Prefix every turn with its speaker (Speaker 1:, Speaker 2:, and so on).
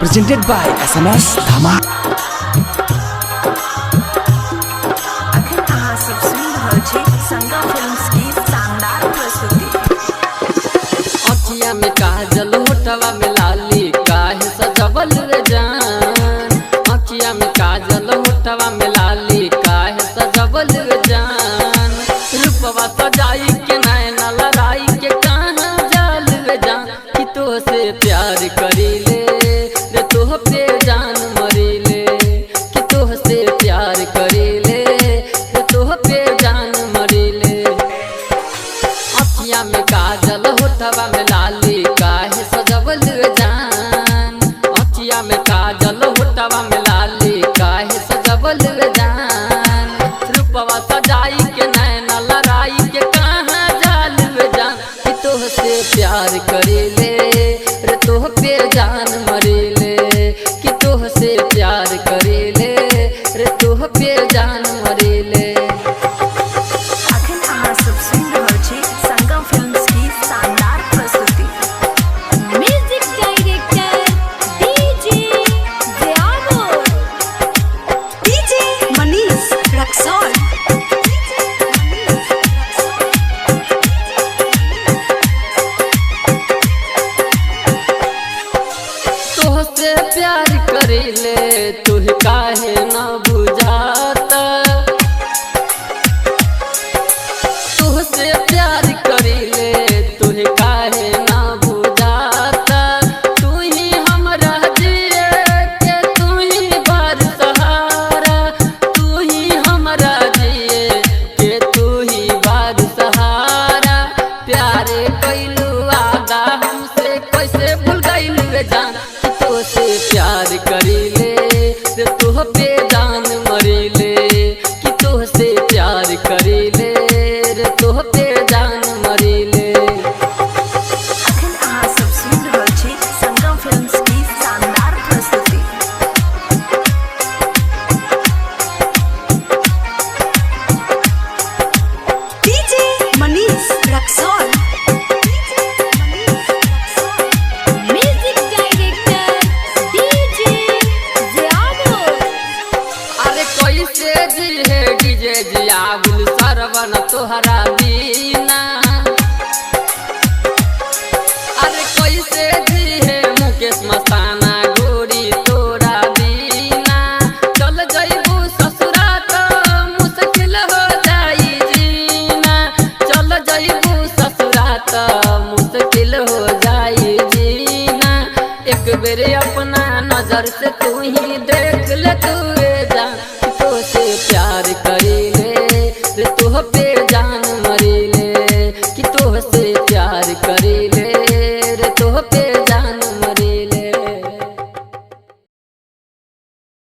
Speaker 1: Presented by SMS Dhama.
Speaker 2: अखन अहाँ सब सुनि रहल छी संगम फिल्म्स की शानदार प्रस्तुति।
Speaker 3: अखिया में काजल, होठवा में लाली, काहे सजवल रे जान। अखिया में काजल, होठवा में लाली, काहे सजवल रे जान। रूपवा सजाई के, नैना लड़ाई के, कहाँ जाल रे जान। कि तो से प्यार करीले रे, तोह पे जान मरीले। कि तोह से प्यार करीले रे, तोह पे जान मरीले। अखिया में काजल, होठवा में लाली, काहे सजवल जान। अखिया में काजल, होठवा में लाली, काहे सजवल जान। रूपवा सजाई के, नैना लड़ाई के, कहाँ जाल जान। कि तोह से प्यार करीले रे, तोह पे जान मरीले। कि तोह से प्यार करीले रे, तोह पे जान मरीले।
Speaker 2: अखन अहाँ सब सुनि रहल छी संगम फिल्म्स की शानदार प्रस्तुति।
Speaker 4: Music director DJ Jiyabo.
Speaker 2: DJ Manish Raxaul.
Speaker 3: तोहसे प्यार करीले, तुह काहे न बुझाता। तोहसे प्यार करीले, तुह काहे न बुझाता। तू ही हमरा जिए के, तू ही बार सहारा। तू ही हमरा जिए के, तू ही बार सहारा। प्यारे कैलू आदा हमसे, कैसे भूल गइलू रे जान। कि तोहसे प्यार करीले रे, तोह पे जान मरीले। कि तोहसे प्यार करीले रे, तोह पे जान मरीले।
Speaker 2: अखन अहाँ सब सुनि रहल छी संगम फिल्म्स की शानदार प्रस्तुति। DJ Manish Raxaul.
Speaker 4: Music director DJ जियाबो।
Speaker 3: अरे कैसे जी है डीजे जियाबुल सरवन तोहरा बिना। अरे कैसे जी है मुकेश मस्ताना गोरी तोरा बिना। चल जइबू ससुरा तो मुश्किल हो जाई जीना। चल जइबू ससुरा तो मुश्किल हो जाई जीना। एक बेर अपना नजर से तू ही देख ले तू।